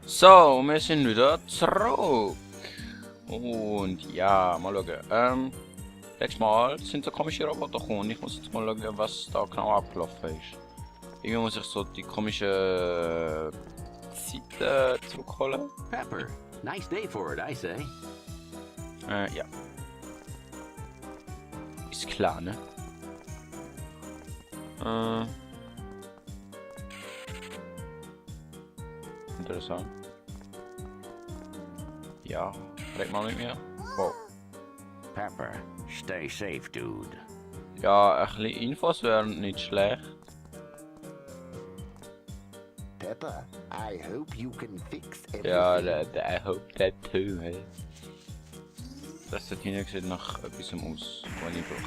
So, wir sind wieder zurück. Und ja, mal schauen. Letztes Mal sind so komische Roboter gekommen. Ich muss jetzt mal schauen, was da genau abgelaufen ist. Irgendwie muss ich so die komische Seite zurückholen. Pepper, nice day for it, I say. Ja. Ist klar, ne? Interessant. Ja, red mal mit mir. Wow. Pepper, stay safe, dude. Ja, ein bisschen Infos wären nicht schlecht. Pepper, I hope you can fix everything. Ja, I hope that too, hey. Das dort hinten sieht nach etwas aus, was ich brauche.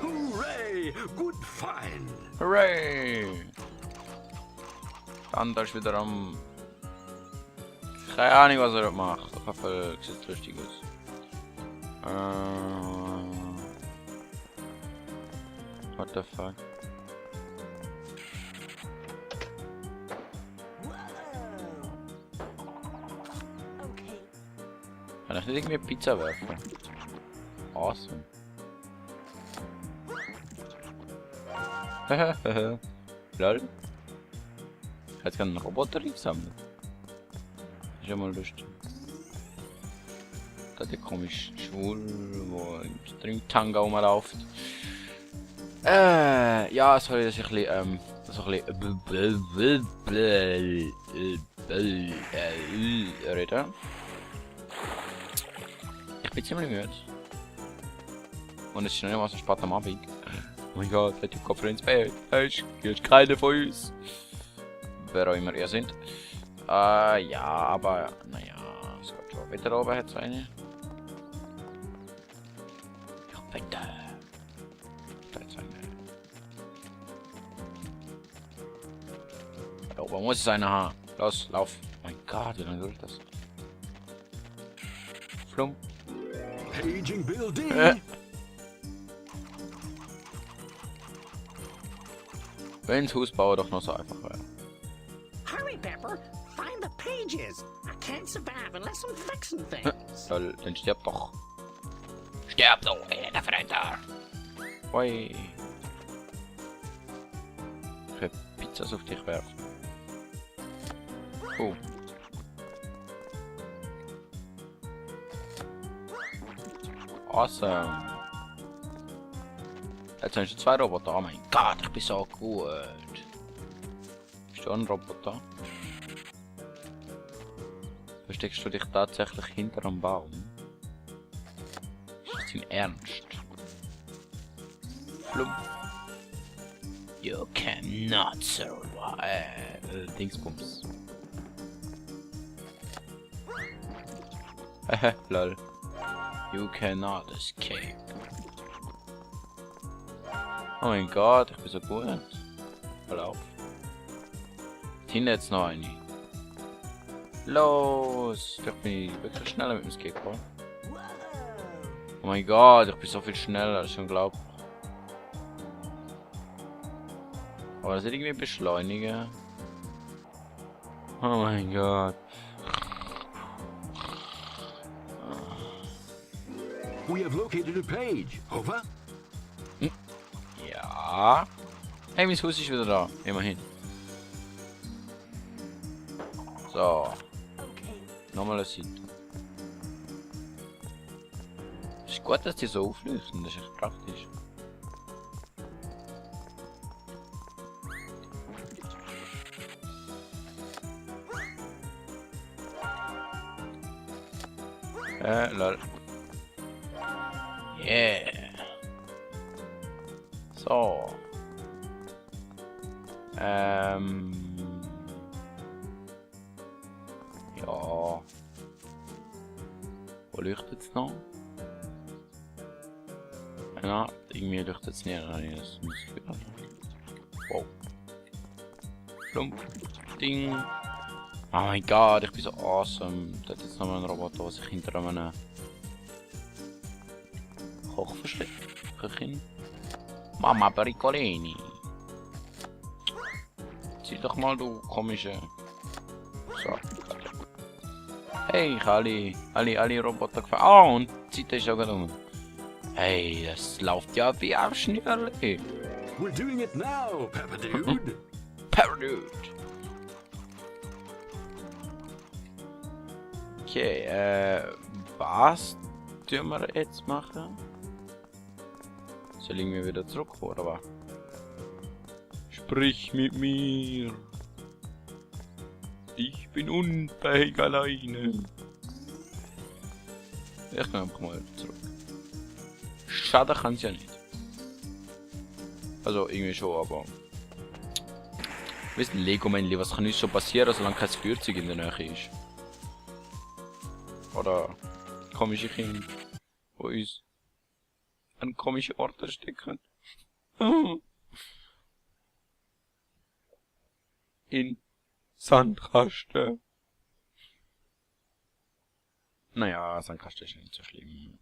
Hooray! Good find! Hooray! Dann ist wieder am... Keine Ahnung, was er dort macht. Auf jeden Fall sieht es lustig aus. What the fuck? Kann ich nicht irgendwie Pizza werfen? Awesome. Hehehe. Lol. Ich hätte gerne einen Roboter gesammelt. Das ist ja mal lustig. Da der komische Schwul, der im Stringtanga rumläuft. Ja, sorry, dass ich ein bisschen rede. Ich bin ziemlich müde. Und es ist noch nicht mal so spät am Abend. Oh mein Gott, hat die Kopf ins Bett. Hier ist keiner von uns. Wer auch immer ihr sind. Ja, aber naja, es geht schon. Weiter oben hat es eine. Ja, weiter. Da hat's eine. Da oben muss es eine haben. Los, lauf. Oh mein Gott, wie lange dauert das? Flum. Paging building! Wenn's Hausbau doch noch so einfach wäre. Hurry, Pepper! Find the pages! I can't survive unless I'm fixing things. Dann stirb doch. Stirb doch, der Freiter! Oi. Ich will Pizzas auf dich werfen. Oh. Awesome. Jetzt sind schon zwei Roboter. Oh mein Gott, ich bin so gut. Bist du ein Roboter? Versteckst du dich tatsächlich hinter einem Baum? Ist das dein Ernst? Flum. You cannot survive. Dingsbums. Hehe, lol. You cannot escape. Oh mein Gott, ich bin so gut. Hör auf. Hinten jetzt noch eine. Los! Ich bin wirklich schneller mit dem Skateboard. Oh mein Gott, ich bin so viel schneller, das ist unglaublich. Aber das ist irgendwie beschleunigen. Oh mein Gott. We have located a page. Over? Ja. Hey, mein Haus ist wieder da. Immerhin. So. Nochmal eine Seite. Ist gut, dass die so aufleuchten. Das ist echt praktisch. Lol. Yeah. So. Ja. Wo leuchtet es noch? Ja, irgendwie leuchtet es nicht. Das muss ich wieder. Wow. Plump. Ding. Oh mein Gott, ich bin so awesome. Da hat jetzt noch mal ein Roboter, der sich hinter einem Koch versteckt. Köchin. Mama Pericolini. Zieh doch mal, du komische. So. Hey, ich habe alle Roboter gefahren. Ah, und die Zeit ist ja gerade um. Hey, das läuft ja wie auf Schnürli. We're doing it now, Pepper Dude. Parachute. Okay, was tun wir jetzt machen? Soll ich mir wieder zurückkommen, oder was? Sprich mit mir. Ich bin unfähig alleine. Ich kann einfach mal zurück. Schade kann es ja nicht. Also irgendwie schon, aber... Wisst ihr, Lego-Männchen, was kann uns so passieren, solange kein Feuerzeug in der Nähe ist? Oder komische Kinder, die uns an komische Orte stecken. In Sandkasten. Naja, Sandkasten ist nicht so schlimm.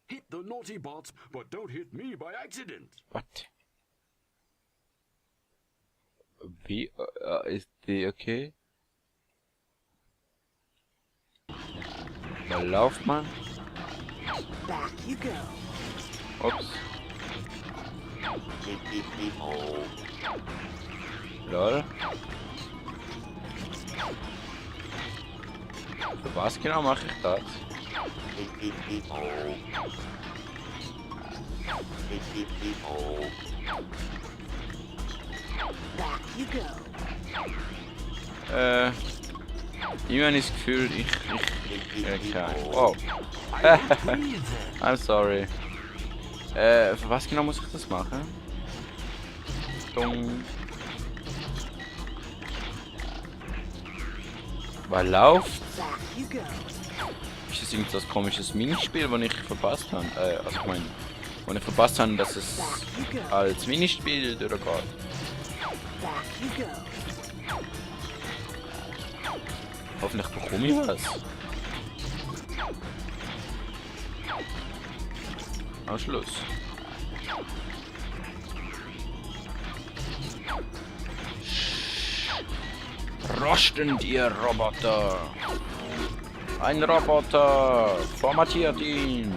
Hit the naughty bots, but don't hit me by accident. Was? Wie? Ist die okay? Da lauft man. Back you go. Ups. Lol. Für was genau mache ich das? Back you go. Irgendwie habe ich das Gefühl, ich keine Ahnung. Oh. I'm sorry. Für was genau muss ich das machen? Dumm. Was läuft? Back you go. Ist das irgend so ein komisches Minispiel, das ich verpasst habe? Also ich meine, wo ich verpasst habe, dass es als Minispiel durchgeht. Back you go. Hoffentlich bekomme ich was. Am Schluss. Rostend, ihr Roboter! Ein Roboter! Formatiert ihn!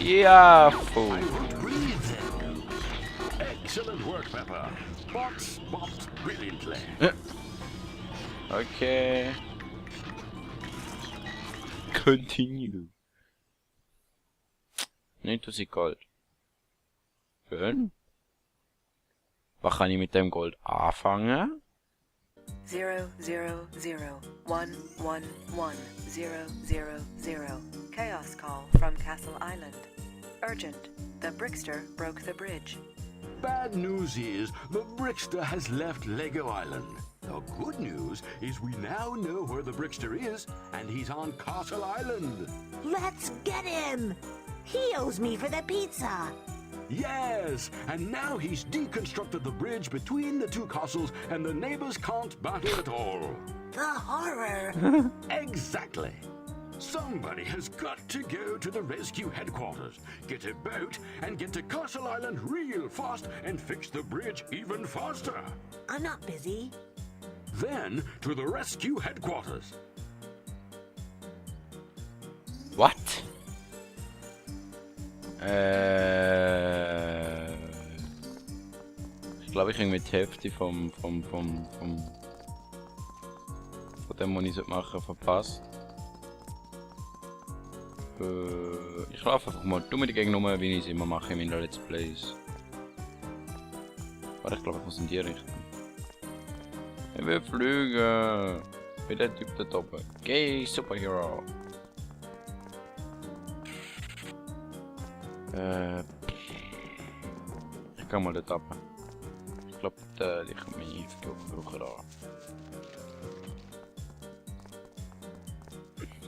Ja, Fool! Excellent work, Pepper. Bots bopped brilliantly. Okay. Continue. 9000 Gold. Schön. Was kann ich mit dem Gold anfangen? 0, 0, 0, 1, 1, 1, 0, 0, 0. Chaos call from Castle Island. Urgent. The Brickster broke the bridge. Bad news is the Brickster has left Lego Island. The good news is we now know where the Brickster is, and he's on Castle Island. Let's get him. He owes me for the pizza. Yes, and now he's deconstructed the bridge between the two castles, and the neighbors can't battle at all. The horror. Exactly. Somebody has got to go to the rescue headquarters, get a boat, and get to Castle Island real fast and fix the bridge even faster. I'm not busy. Then to the rescue headquarters. What? Ich glaube, ich habe mit die Hälfte von dem, was ich machen sollte, verpasst. Ich laufe einfach mal dumm die Gegend rum, wie ich es immer mache in meinen Let's Plays. Aber ich glaube, ich muss in die Richtung. Ich will fliegen! Wie der Typ da oben. Gay Superhero! Ich kann mal dort ab. Ich glaube, die kann mich brauchen da.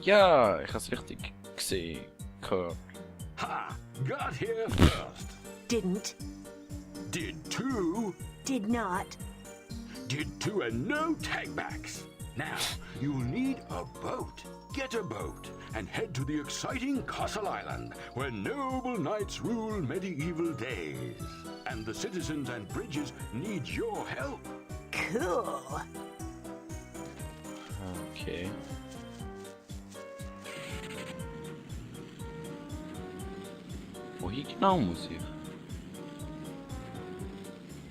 Ja, ich habe es richtig gesehen. Gehört. Ha! Got here first. Didn't. Did two. Did not. Did two and no tagbacks. Now, you'll need a boat. Get get a boat and head to the exciting Castle Island, where noble knights rule medieval days. And the citizens and bridges need your help. Cool. Okay. Wohin genau muss ich?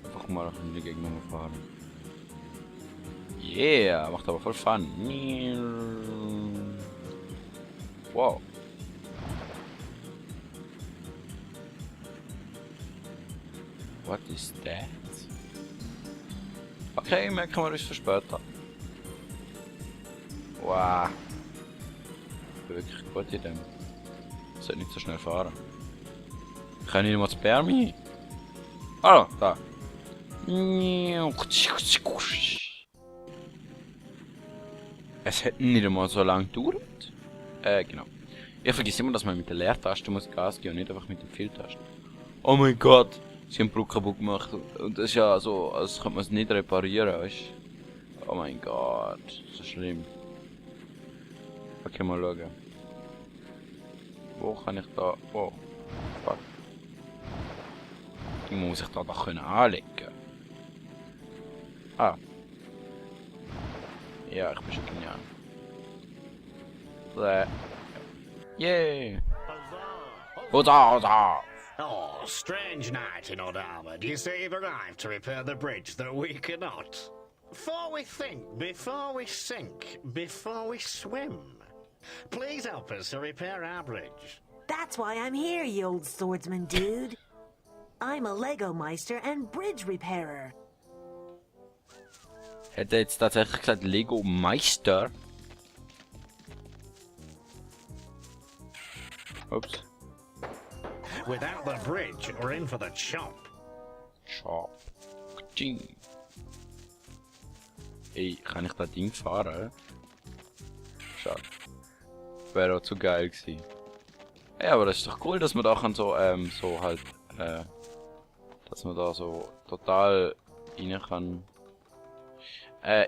Einfach mal in die Gegend fahren. Yeah, macht aber voll Fun. Wow. What is that? Okay, merken wir uns für später. Wow. Ich bin wirklich gut in dem. Ich sollte nicht so schnell fahren. Ich kann nicht mal zu Permi. Hallo, da. Es hat nicht einmal so lange gedauert. Genau. Ich vergesse immer, dass man mit der Leertaste muss Gas geben und nicht einfach mit der Pfeiltaste. Oh mein Gott! Sie haben die Brücke kaputt gemacht. Und das ist ja so, als könnte man es nicht reparieren, weißt du? Oh mein Gott, so schlimm. Okay, mal schauen. Wo kann ich da... Oh, fuck. Die muss ich da doch anlegen können. Ah. Ja, ich bin schon genial. Yay! Huzzah! Oh, strange night in Old Albert. You say you've arrived to repair the bridge that we cannot. Before we think, before we sink, before we swim, please help us to repair our bridge. That's why I'm here, you old swordsman dude. I'm a Lego Meister and bridge repairer. Hätte jetzt tatsächlich gesagt Lego Meister? Ups. Without the bridge, we're in for the chop. Chop. Ching. Ey, kann ich das Ding fahren? Schade. Wäre auch zu geil gewesen. Ja, aber das ist doch cool, dass man da kann so halt, dass man da so total rein kann.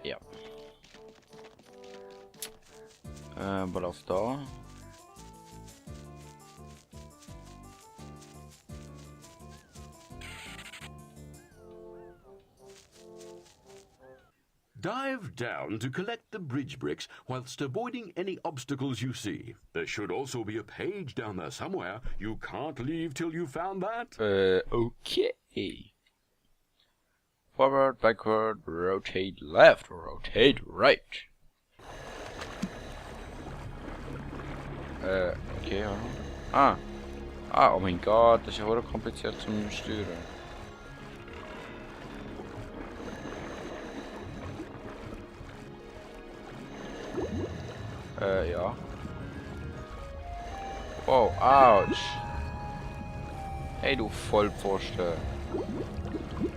Ja. Was läuft da? Dive down to collect the bridge bricks whilst avoiding any obstacles you see. There should also be a page down there somewhere. You can't leave till you found that. Okay. Forward, backward, rotate left, rotate right. Okay, ja. Oh mein Gott, das ist ja auch kompliziert zum Steuern. Ja. Oh, ouch. Hey, du Vollpfosten.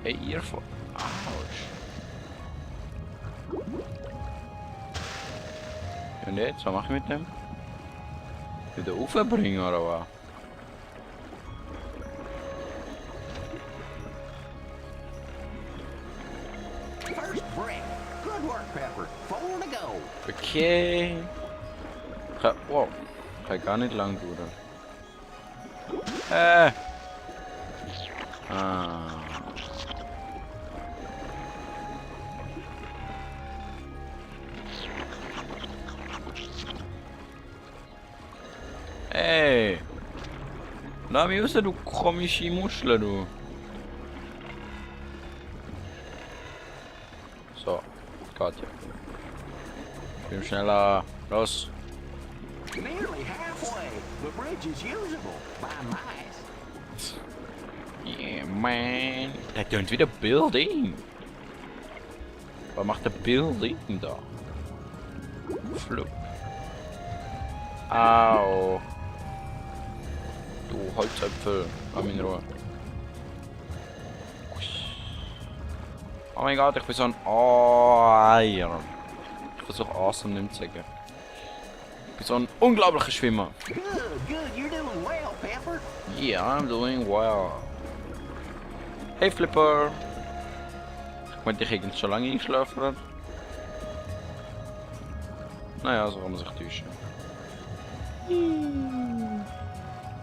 Hey, ihr Voll... Ouch. Und jetzt, was mache ich mit dem? Wieder raufbringen, oder was? First brick. Good work, Pepper. 4 to go. Okay. Wow. Kann gar nicht lang dauern. Ey! Lass mich raus, du komische Muschel, du! So, geht ja. Bin schneller. Los! Nearly halfway. The bridge is usable by mice. Yeah, man! Der tönt wieder Building! Was macht der Building da? Flug. Au! Du Holzäpfel, lass mich in Ruhe. Oh mein Gott, ich bin so ein Eier. Ich versuche awesome nicht zu sagen. Ich bin so ein unglaublicher Schwimmer. Good, you're doing well, Pepper. Yeah, I'm doing well. Hey Flipper! Ich meinte, ich hätte schon lange eingeschlafen. Naja, so kann man sich täuschen.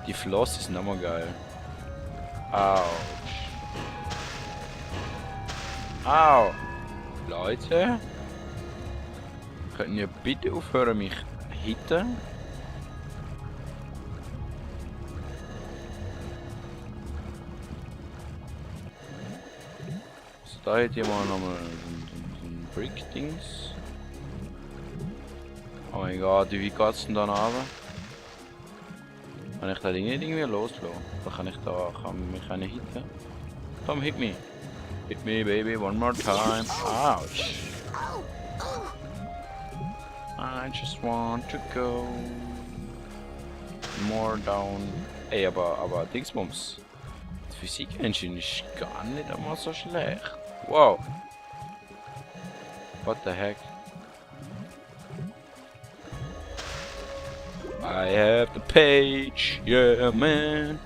Die Floss ist nochmal geil. Autsch. Au. Leute. Könnt ihr bitte aufhören mich hitten? So, da hätte ich mal nochmal ein Brick-Dings. Oh mein Gott, wie geht's denn da runter? Kann ich da Ding nicht irgendwie loslassen? Oder kann ich da mich einen hitten? Komm, hit me. Hit me, baby, one more time. Ouch. I just want to go more down. Ey, aber Dingsbums. Die Physik-Engine ist gar nicht einmal so schlecht. Wow. What the heck? I have the page, yeah man.